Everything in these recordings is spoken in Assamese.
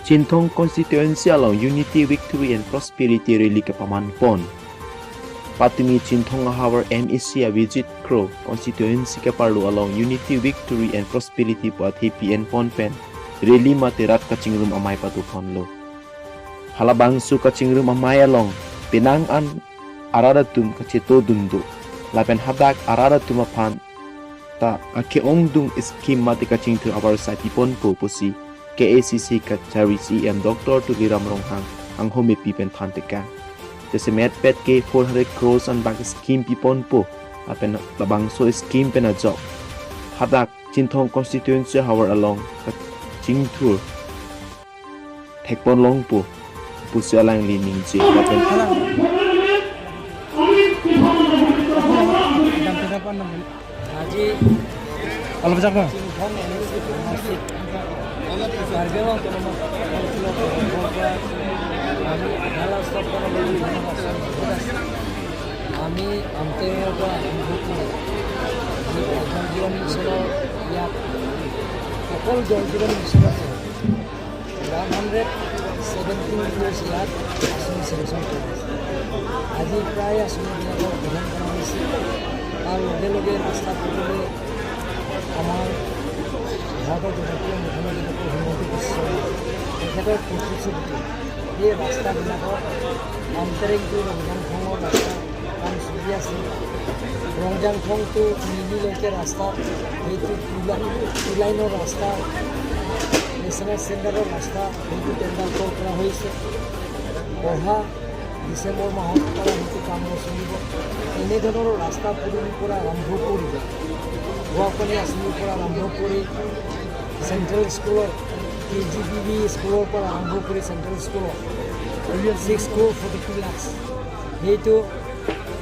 Chinthong constituency along Unity, Victory and Prosperity Rally ke paman pon. Patimi Chinthong hawar MEC a visit kro constituency ke parlu along Unity, Victory and Prosperity pa TPN pon pen rally ma terat ka chingrum amai patu phon lo. Halabang su ka chingrum amai along Penang an arara tum ka cheto dundu. Lapen hadak arara tum phan ta ake ong dung scheme ma te ka chingthu awar sai pipon po pusi KACC ka chari CM Dr. Tuliram Ronghang ang home pipen phan te ka. Jese met pet ke 400 crores an bak scheme pipon po apen labang so scheme pen a job. Hadak Chinthong constituency hawar along ka chingthur thekpon long po pusi alang li ningje lapen. আজি অলপ যাক চিংথং এন এ চি সমষ্টিত কাৰ্বি আংলং অট'নমাছ কাউন্সিলৰ তৰফৰ পৰা আমি আধাৰ স্থাপনৰ বিভিন্ন আঁচনি বহুত আছে। আমি আমটেঙৰ পৰা আৰম্ভ কৰি আমি জল জীৱন মিছনৰ ইয়াত অকল জল জীৱন মিছনতে 117 ক্ৰ'ৰ্ছ ইয়াত আঁচনি চেংচন কৰি আছে। আজি প্ৰায় আঁচনিবিলাকৰ উদ্বোধন কৰা হৈছে। তাৰ লগে লগে ৰাস্তা পদূলি আমাৰ ভাৰতৰ জনপ্ৰিয় মুখ্যমন্ত্ৰী ডক্টৰ হিমন্ত বিশ্ব শৰ্মা তেখেতৰ প্ৰতিশ্ৰুতি এই ৰাস্তাবিলাকৰ আমটেৰেং টু ৰংজাংখঙৰ ৰাস্তা কাম চলি আছে। ৰংজাংখং টু মিনিলৈকে ৰাস্তা, সেইটো টু লাইনৰ ৰাস্তা, নেশ্যনেল ষ্টেণ্ডাৰ্ডৰ ৰাস্তা, সেইটো টেণ্ডাৰ কল কৰা হৈছে। অহা ডিচেম্বৰ মাহৰ পৰা সেইটো কাম চলিব। এনেধৰণৰ ৰাস্তা পদূলিৰ পৰা আৰম্ভ কৰি, খোৱাপানী আঁচনিৰ পৰা আৰম্ভ কৰি, চেণ্ট্ৰেল স্কুলৰ কেজিবিভি স্কুলৰ পৰা আৰম্ভ কৰি চেণ্ট্ৰেল স্কুলৰ 6 crore 42 lakhs, সেইটো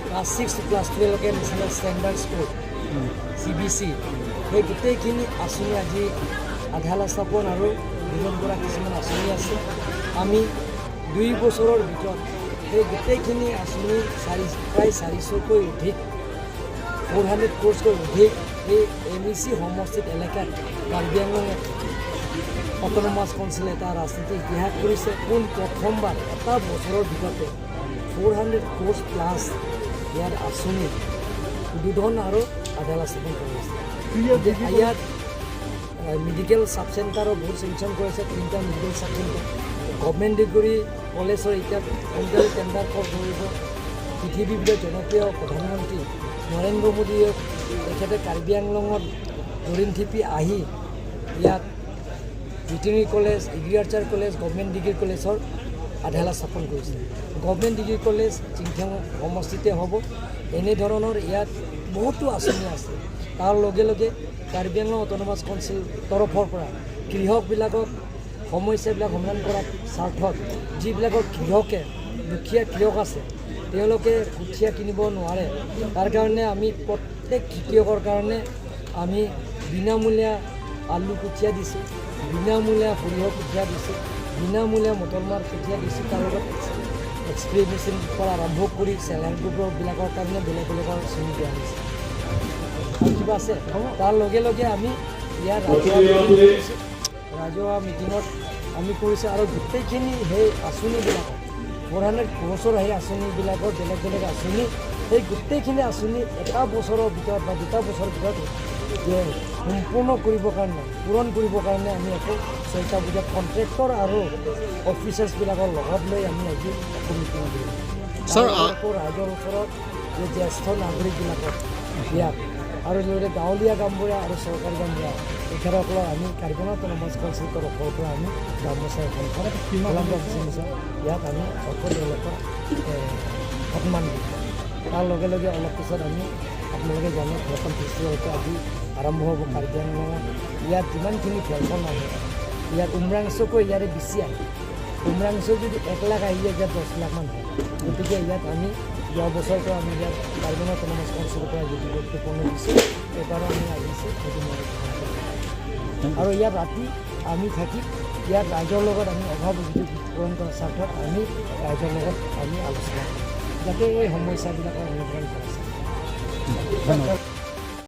ক্লাছ ছিক্স টু ক্লাছ টুৱেলভলৈকে নেশ্যনেল ষ্টেণ্ডাৰ্ড স্কুল চিবিএছই, সেই গোটেইখিনি আঁচনি আজি আধাৰ স্থাপন আৰু উদ্বোধন কৰা কিছুমান আঁচনি আছে। আমি 2 বছৰৰ ভিতৰত সেই গোটেইখিনি আঁচনি প্ৰায় 400কৈ অধিক, 400 ক্ৰ'ৰ্ছকৈ অধিক এই এনএচি সমষ্টিত এলেকাত কাৰ্বি আংলং অট'নমাছ কাউন্সিল এটা ৰাজনীতি ইতিহাস কৰিছে। পোন প্ৰথমবাৰ এটা বছৰৰ ভিতৰতে 400 ক্ৰ'ৰ্ছ প্লাছ ইয়াৰ আঁচনি উদ্বোধন আৰু আধাৰ স্থাপন কৰা হৈছে। ইয়াত মেডিকেল চাব চেণ্টাৰো বহুত চেংচন কৰিছে, তিনিটা medical sub centre. Government degree কলেজৰ এতিয়া সোনকালে টেণ্ডাৰ কল কৰিব। পৃথিৱীৰ ভিতৰত জনপ্ৰিয় প্ৰধানমন্ত্ৰী নৰেন্দ্ৰ মোদীয়ে তেখেতে কাৰ্বি আংলঙত দৰিনথিপি আহি ইয়াত veterinary college, agriculture college, government degree কলেজৰ আধাৰশিলা স্থাপন কৰিছে। গভমেণ্ট ডিগ্ৰী কলেজ চিংথং সমষ্টিতে হ'ব। এনেধৰণৰ ইয়াত বহুতো আঁচনি আছে। তাৰ লগে লগে কাৰ্বি আংলং অট'নমাছ কাউন্সিল তৰফৰ পৰা কৃষকবিলাকক সমস্যাবিলাক সমাধান কৰাৰ স্বাৰ্থত, যিবিলাকৰ কৃষকে দুখীয়া কৃষক আছে, তেওঁলোকে কঠীয়া কিনিব নোৱাৰে, তাৰ কাৰণে আমি প্ৰত্যেক খেতিয়কৰ কাৰণে আমি বিনামূলীয়া আলু কঠীয়া দিছোঁ, বিনামূলীয়া সৰিয়হ কঠীয়া দিছোঁ, বিনামূলীয়া মটৰ মাহ কঠীয়া দিছোঁ। তাৰ লগত স্প্ৰে মেচিন পৰা আৰম্ভ কৰি চেল্ফ হেল্প গ্ৰুপবিলাকৰ কাৰণে বেলেগ বেলেগৰ আঁচনি দিয়া হৈছে। আৰু কিবা আছে? তাৰ লগে লগে আমি ইয়াৰ ৰাজহুৱা মিটিং কৰিছোঁ। ৰাজহুৱা মিটিঙত আমি কৰিছোঁ আৰু গোটেইখিনি সেই আঁচনিবিলাকত 400 ক্ৰ'ৰ্ছৰ সেই আঁচনিবিলাকৰ বেলেগ বেলেগ আঁচনি, সেই গোটেইখিনি আঁচনি এটা বছৰৰ ভিতৰত বা দুটা বছৰৰ ভিতৰত যে সম্পূৰ্ণ কৰিবৰ কাৰণে, পূৰণ কৰিবৰ কাৰণে আমি আকৌ 6টা বজাত কণ্ট্ৰেক্টৰ আৰু অফিচাৰ্ছবিলাকৰ লগত লৈ আমি আজি আকৌ মিটিং দিম। Sir, আকৌ ৰাইজৰ ওচৰত যে জ্যেষ্ঠ নাগৰিকবিলাকক ইয়াত আৰু লগতে গাঁৱলীয়া গামবুঢ়া আৰু চৰকাৰী গামবুঢ়া তেখেতসকলক আমি কাৰ্বি আংলং অট'নমাছ কাউন্সিল তৰফৰ পৰা আমি গামোচা এখন ফুলাম গামোচা ইয়াত আমি আকৌ তেওঁলোকৰ সন্মান দিম। তাৰ লগে লগে অলপ পিছত আমি আপোনালোকে জানে ফেলকন ফেষ্টিভেলটো আজি আৰম্ভ হ'ব কাৰ্বি আংলঙত। ইয়াত যিমানখিনি ফেলকন আহে, ইয়াত উমৰাংচুকৈ ইয়াৰে বেছি আহে। উমৰাংচু যদি 1 লাখ আহি যায়, ইয়াত 10 লাখমান হয়। গতিকে ইয়াত আমি যোৱা বছৰৰ পৰা আমি ইয়াত কাৰ্বি আংলং অট'নমাছ কাউন্সিলৰ পৰা যিটো গুৰুত্বপূৰ্ণ দিছোঁ, এইবাৰো আমি আহিছোঁ, সেইটো মই ঘোষণা কৰিছোঁ। আৰু ইয়াত ৰাতি আমি থাকি ইয়াত ৰাইজৰ লগত আমি অভাৱ অভিযোগ পূৰণ কৰাৰ স্বাৰ্থত আমি ৰাইজৰ লগত আমি আলোচনা কৰিম, যাতে এই সমস্যাবিলাকৰ নিবাৰণ কৰা যায়। ধন্যবাদ।